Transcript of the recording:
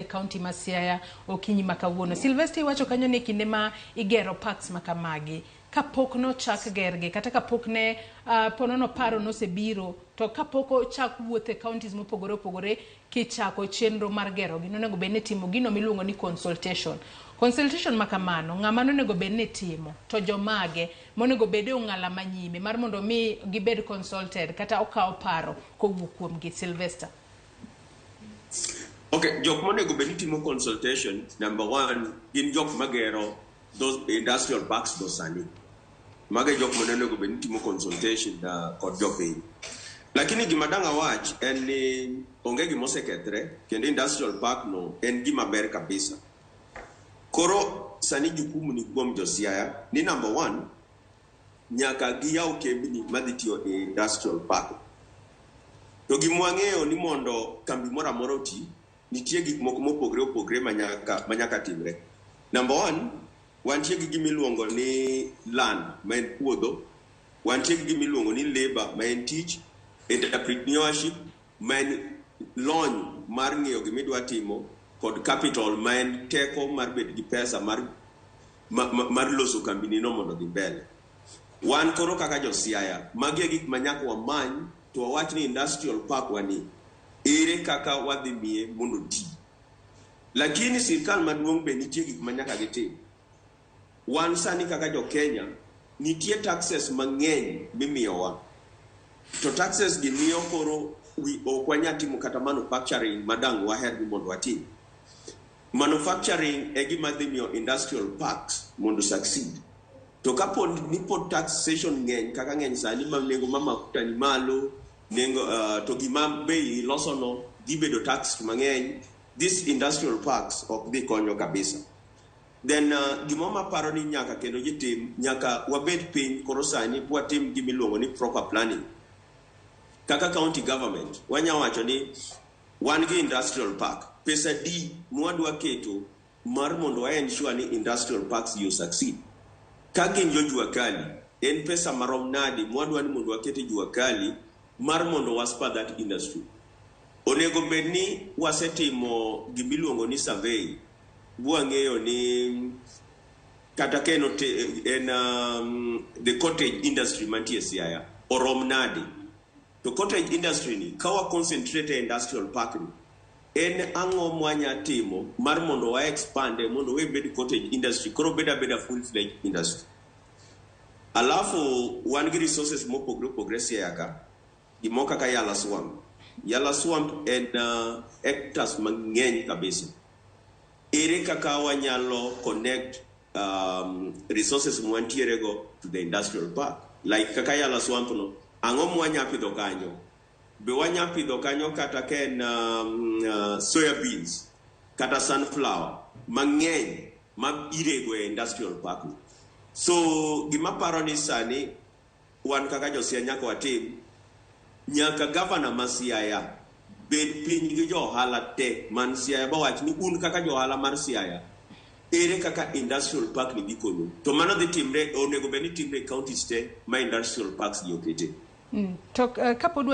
county ma Siaya okinyi ma kawuono. Sylvester, iwacho kanyo ni kinde ma igero parks ma kamagi, kapok nochak gergi kata kapok ne ponono paro nosebiro, to kapok ochak wuoth e counties mopogore opogore kichako chenro mar gerogi, nonego bed ni timo gino miluongo ni consultation. Consultation ma kamano, ng'ama nonego bed ni timo to jomage monego bed e ong'ala manyime mar mondo mi gibed consulted kata okaw paro kowuok kuomgi, Sylvester? Okay, jok monego bed ni timo consultation, number one, gin jok magero those industrial parks go sani. Mago e jok monego bed ni timo consultation kod jopiny. Lakini gima dang' awach en ni onge gima osekethre kendo industrial park no en gima ber kabisa. Koro sani jukumu ni kuom jo Siaya ni number one, nyaka giyaw kembni madhi tiyo e industrial park. To gima wang'eyo ni mondo kambi moro amora oti, nitie gik moko mopogre opogre manyaka timre. Number one, wantie gi gima iluongo ni land ma en puodho, wantie gi gima iluongo ni labor ma en tich, entrepreneurship ma en lony mar ng'eyo gima idwa timo, kod capital ma en teko mar bet gi pesa mar loso kambi no mondo odhi mbele. Wan koro kaka jo Siaya, magi e gik ma nyaka wamany to wawach ni industrial park wani ere kaka wadhi miye mondo oti. Lakini sirkal maduong' be nitie gik ma nyaka gitim. Wan sani kaka jo Kenya, nitie taxes mang'eny mimiyowa. To taxes gi miyo koro ok wanyal timo kata manufacturing madang' waher ni mondo watim. Manufacturing e gima dhi miyo industrial parks mondo succeed. To kapo ni pod taxation ng'eny kaka ng'eny sani ma nengo ma mafuta ni malo, nengo to gima bei iloso no dhi bedo tax mang'eny, these industrial parks ok dhi konyo kabisa. Then gimoro maparo ni nyaka kendo jitim, nyaka wabed piny koro sani watim gimiluongo ni proper planning. Kaka county government, wanya wacho ni wan gi industrial park. Pesa di mwadwa keto mar mondo wa ensure ni industrial parks you succeed. Ka gin jo jua kali, en pesa marom nadi mwadwa ni mondo waket e jua kali mar mondo wa spur that industry. Onego bed ni wasetimo gimiluongo ni survey, bwang'eyo ni kata ka en the cottage industry mantie Siaya orom nade. To cottage industry ni, ka wa concentrate e industrial park ni, en ang'o mwanya timo mar mondo wa expand mondo we bed cottage industry koro bed abeda full fledged industry. Alafu wan gi resources mopogre opogre Siaya ka, gimoro kaka Yala Swamp. Yala Swamp en hectares mang'eny kabisa. Ere kaka wanyalo connect resources mwantiere go to the industrial park? Like kaka Yala Swamp no, ang'o mwanya pidho kanyo? Be wanya pidho kanyo kata ka en soya beans kata sunflower mang'eny ma irego e industrial park no. So gima paro ni sani wan kaka jo Siaya nyaka watim, nyaka gavana ma Siaya bed piny gi jo ohala te man Siaya bawach ni un kaka jo ohala mar Siaya, ere kaka industrial park ni dhi konyo. To mano dhi timre, onego bed ni timre e counties te ma industrial parks gi okete. To kapod